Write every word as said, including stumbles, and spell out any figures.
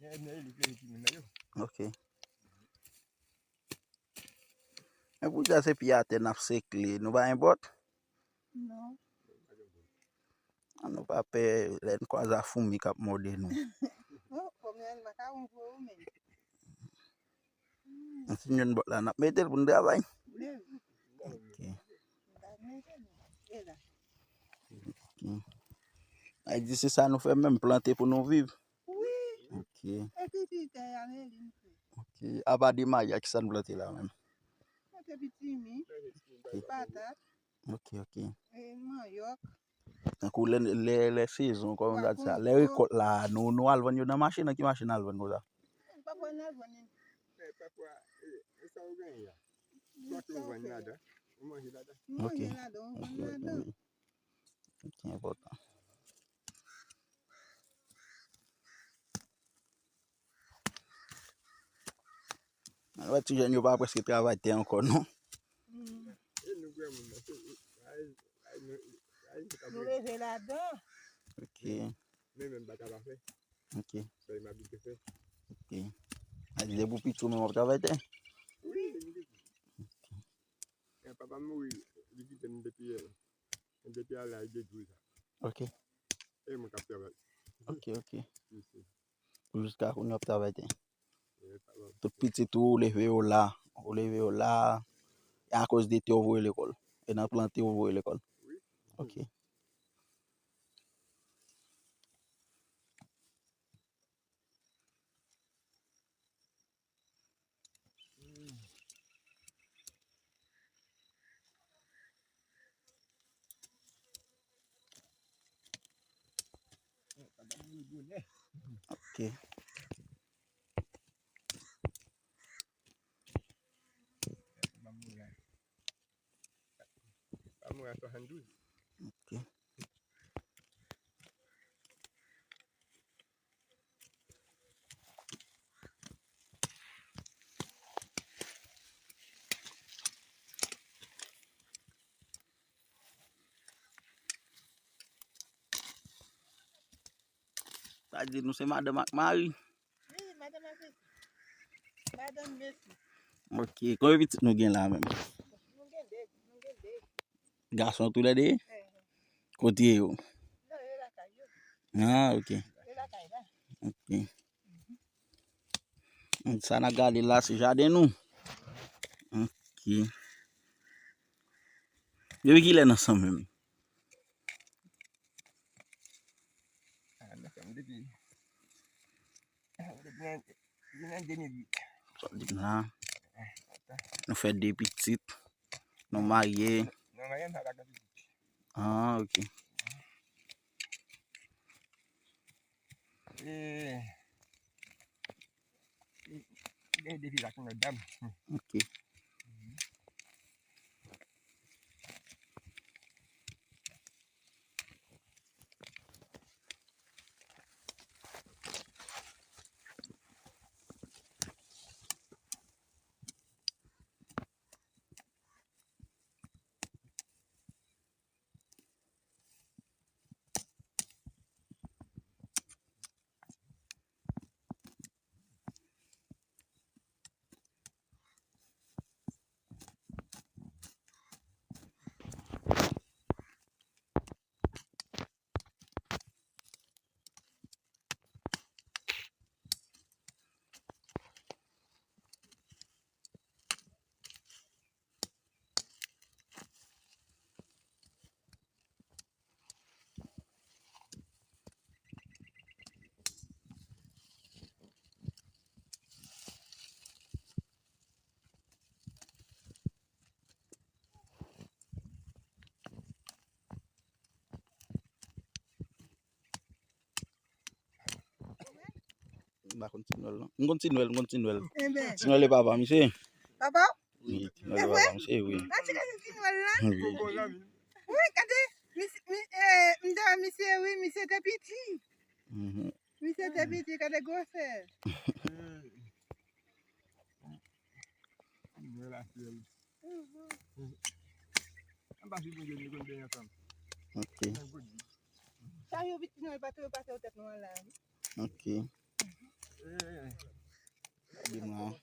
Nèg li plede timoun nan yo. Ok. Men pou sa se pye atè n ap sekle, nou pa gen bòt? Non. An nou pa pè lè n kwaze a foumi k ap mòde nou. Oh, kòm yon makawon pou ou menm. N fin jwenn bòt la, n ap mete l pou n travay. Wi. Ok. N ap mete l. E la. Ok. Ay di se sa nou fè menm, plante pou nou viv. Wi. Ok. Epi ti tè a, men li m fè. Ok. Apa de maya, ki sa n plante la menm? Plante pitimi, patat. Ok, ok. E manyòk. Tankou lè, lè, lè sezon, kòman sa di sa? Lè rekòt la, nou, nou al vann yo nan mache, nan ki mache n al vann konsa? Pafwa n al vann li. Men pafwa, e, e sa ou genyen a? Swa ke ou vann ladan, ou manje ladan. Ou manje ladan, ou vann ladan. Ok, wi. Ki enpòtan. Mwen wè ti jèn yo pa prèske travay tè ankò, non? Mm. E nou granmoun nan, se, ay, ay, nou, ay, nou ka nou leve ladan. Ok. Men menm baka pa fè. Ok. Fè m abitye fè. Ok. A di depi w piti ou menm w ap travay tè? Wi. Ok. E papa m mouri, li kite m depi, depi a laj de douz an. Ok. E mwen k ap travay. Ok, ok. Isi. Pou jiska kounye a w ap travay tè. E papa m. Tout pitit ou, ou leve yo la. Ou leve yo la. E akoz de tè ou voye lekòl. E nan plante ou voye lekòl. Wi. Ok. Ok. Pa mouri a swasanndouz. Ok. Sa di nou se madanm ak mari. Wi, madanm ak mesi. Madanm mesi. Ok, konbyen pitit nou gen la menm? Nou gen de, nou gen de. Gason toulède? Eh. Kote yo? Non, yo lakay yo. Ah, ok. Yo lakay la. Ok. Sa n ap gade la, se jaden nou. Ok. Depi kilè n ansanm menm? Ah, n ansanm depi, depi nan, depi nan de mil uit. Sa di la. Nou fè de pitit. Nou marye. Nou marye, m pa ka gen pitit. Ah, ok. E, e, e depi la, ak yon lòt dam. Ok. M pa konn Ti Nwèl, non. M konn Ti Nwèl, m konn Ti Nwèl. Ti Nwèl e papa misye. Papa? Wi, Ti Nwèl e papa misye, wi. Nan ti kase Ti Nwèl la? Wi. Wi, gade, misye, mi, eh, m te wè misye, wi, misye te piti. Mhm. Misye te piti, gade gwosè. Ti Nwèl a syèl. Mhm. Anba si Bondye nou konn benyen ansanm. Ok. Sa yo piti nou, yo pa te, yo pa te tèt nou anla. Ok. Di m lan.